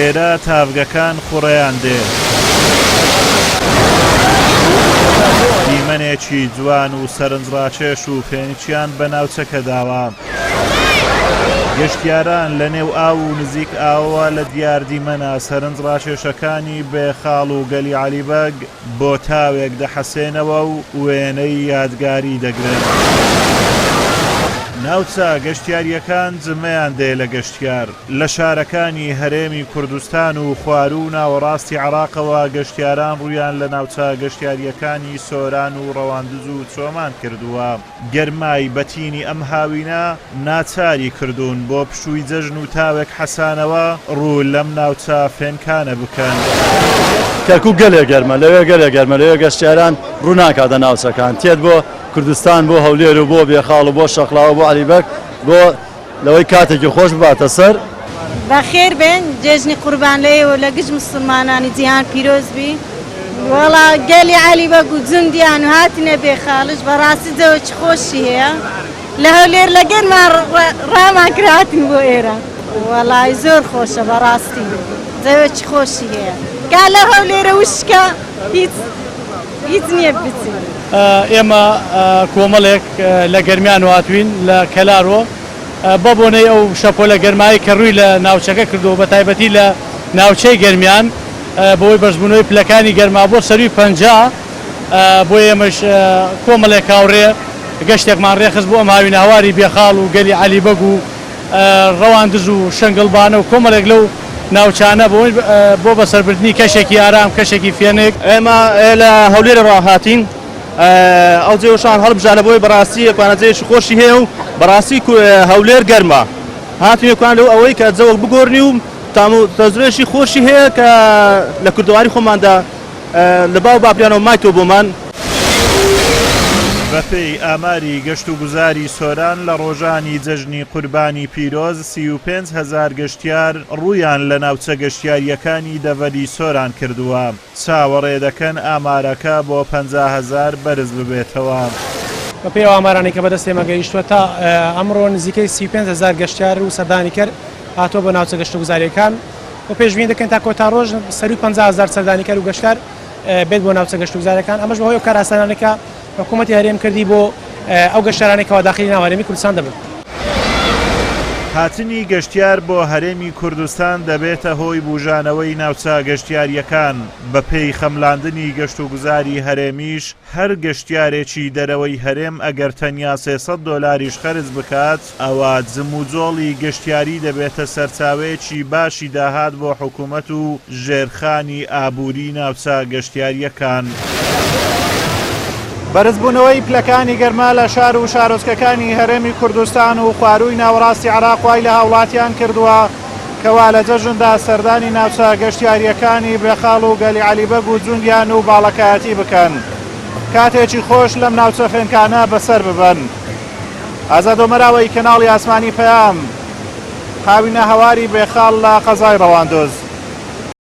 لێرە تاڤگەکان خوڕەیان دێ. دیمەنێکی جوان و سەرنجڕاکێش و فێنکیان بە ناوچەکە داوە. گەشتیاران لە نێو ئاو و نزیک ئاوەوە لە دیار دیمەنە سەرنجڕاکێشەکانی بێخاڵ و گەلی عەلی بەگ بۆ تاوێک دەحەسێنەوە و وێنەی یادگاری دەگرن. ناوچە گەشتیارییەکان جمەیان دێ لە گەشتیار. لە شارەکانی هەرێمی کوردستان و خواروو و ناوەڕاستی عێراقەوە گەشتیاران ڕوویان لە ناوچە گەشتیارییەکانی سۆران و ڕەواندز و چۆمان کردووە. گەرمای بەتینی ئەم هاوینە ناچاری کردوون بۆ پشووی جەژن و تاوێک حەسانەوە ڕوو لەم ناوچە فێنکانە بکەن. کەرکوک گەلێ گەرمە، لەوێ گەلێ گەرمە، لەوێ گەشتیاران ڕوو ناکاتە ناوچەکان، تێت بۆ کوردستان، بۆ هەولێر و بۆ بێخاڵ و بۆ شەقڵاوە، بۆ عەلیبەگ، بۆ لەوەی کاتێکی خۆش بباتە سەر. بەخێر بێن جێژنی قوربان لە ئێوە لە گشت موسڵمانانی جیهان پیرۆز بی وەڵا گەلی عەلی بەگ و جوندیان و هاتنە بێخاڵش بەڕاستی جەوەکی خۆشی هەیە لە هەولێر لە گەرما ڕامان کرد هاتین بۆ ئێرە وەڵای زۆر خۆشە بەڕاستی جەوەکی خۆشی هەیە گا لە هەولێرە وشکە هیچ هیچ نییە بچین. ئێمە کۆمەڵێک لە گەرمیان هاتووین لە کەلارۆ بە بۆنەی ئەو شەپۆلە گەرمایەی کە ڕووی لە ناوچەکە کردووە بە تایبەتی لە ناوچەی گەرمیان بەهۆی بەرزبوونەوەی پلەکانی گەرما بۆ سەرووی 50 بۆ ئێمەش کۆمەڵێک هاوڕێ گەشتێکمان ڕێکخست بۆ ئەم هاوینەهەواری بێخاڵ و گەلی عەلی بەگ و ڕەواندز و شەنگڵبانە و کۆمەڵێک لەو ناوچانە بۆ بەسەربردنی کەشێکی ئارام، کەشێکی فێنک. ئێمە لە هەولێرەوە هاتین، ئەو جێوەشان هەڵبژاردە بۆی بەڕاستی یەکوانە جێیەکی خۆشی هەیە و بەڕاستی هەولێر گەرمە هاتین یەکوان لەو ئەوەی کە جەوەک بگۆرنی و تام و تەجربەیەکی خۆشی هەیە کە لە کوردەواری خۆماندا لە باو باپیرانەوە مایتەوە بۆمان. بەپێی ئاماری گەشتوگوزاری سۆران لە ڕۆژانی جەژنی قوربانی پیرۆز 35 هەزار گەشتیار ڕوویان لە ناوچە گەشتیارییەکانی دەڤەری سۆران کردووە، چاوەڕێ دەکەن ئامارەکە بۆ 50 هەزار بەرز ببێتەوە. بەپێی ئەو ئامارانەی کە بەدەست ئێمە گەیشتووە تا ئەمڕۆ نزیکەی 35 هەزار گەشتیار و سەردانیکەر هاتووە بۆ ناوچە گەشتوگوزارییەکان و پێشبینی دەکەین تا کۆتا ڕۆژ سەرووی 50 هەزار سەردانیکەر و گەشتیار بێت بۆ ناوچە گەشتوگوزارییەکان، ئەمەش بەهۆی ئەو کارئاسانیانەی کە حکوومەتی هەرێم کردی بۆ ئەو گەشتیارانەی کەوا داخلی ناو هەرێمی کوردستان دەبن. هاتنی گەشتیار بۆ هەرێمی کوردستان دەبێتە هۆی بوژانەوەی ناوچە گەشتیارییەکان، بەپێی خەملاندنی گەشتوگوزاری هەرێمیش هەر گەشتیارێکی دەرەوەی هەرێم ئەگەر تەنیا 300 دۆلاریش خەرج بکات، ئەوا جموجۆڵی گەشتیاری دەبێتە سەرچاوەیەکی باشی داهات بۆ حکومەت و ژێرخانی ئابووری ناوچە گەشتیارییەکان. بەرزبوونەوەی پلەکانی گەرما لە شار و شارۆچکەکانی هەرێمی کوردستان و خوارووی ناوەڕاستی عێراق وای لە هاوڵاتیان کردووە کەوا لە جەژندا سەردانی ناوچە گەشتیارییەکانی بێخاڵ و گەلی عەلی بەگ و جوندیان و باڵەکایەتی بکەن کاتێکی خۆش لەم ناوچە فێنکانە بەسەر ببەن. ئازاد ئۆمەراوەی کەناڵی ئاسمانی پەیام، هاوینەهەواری بێخاڵ لە قەزای ڕەواندوز.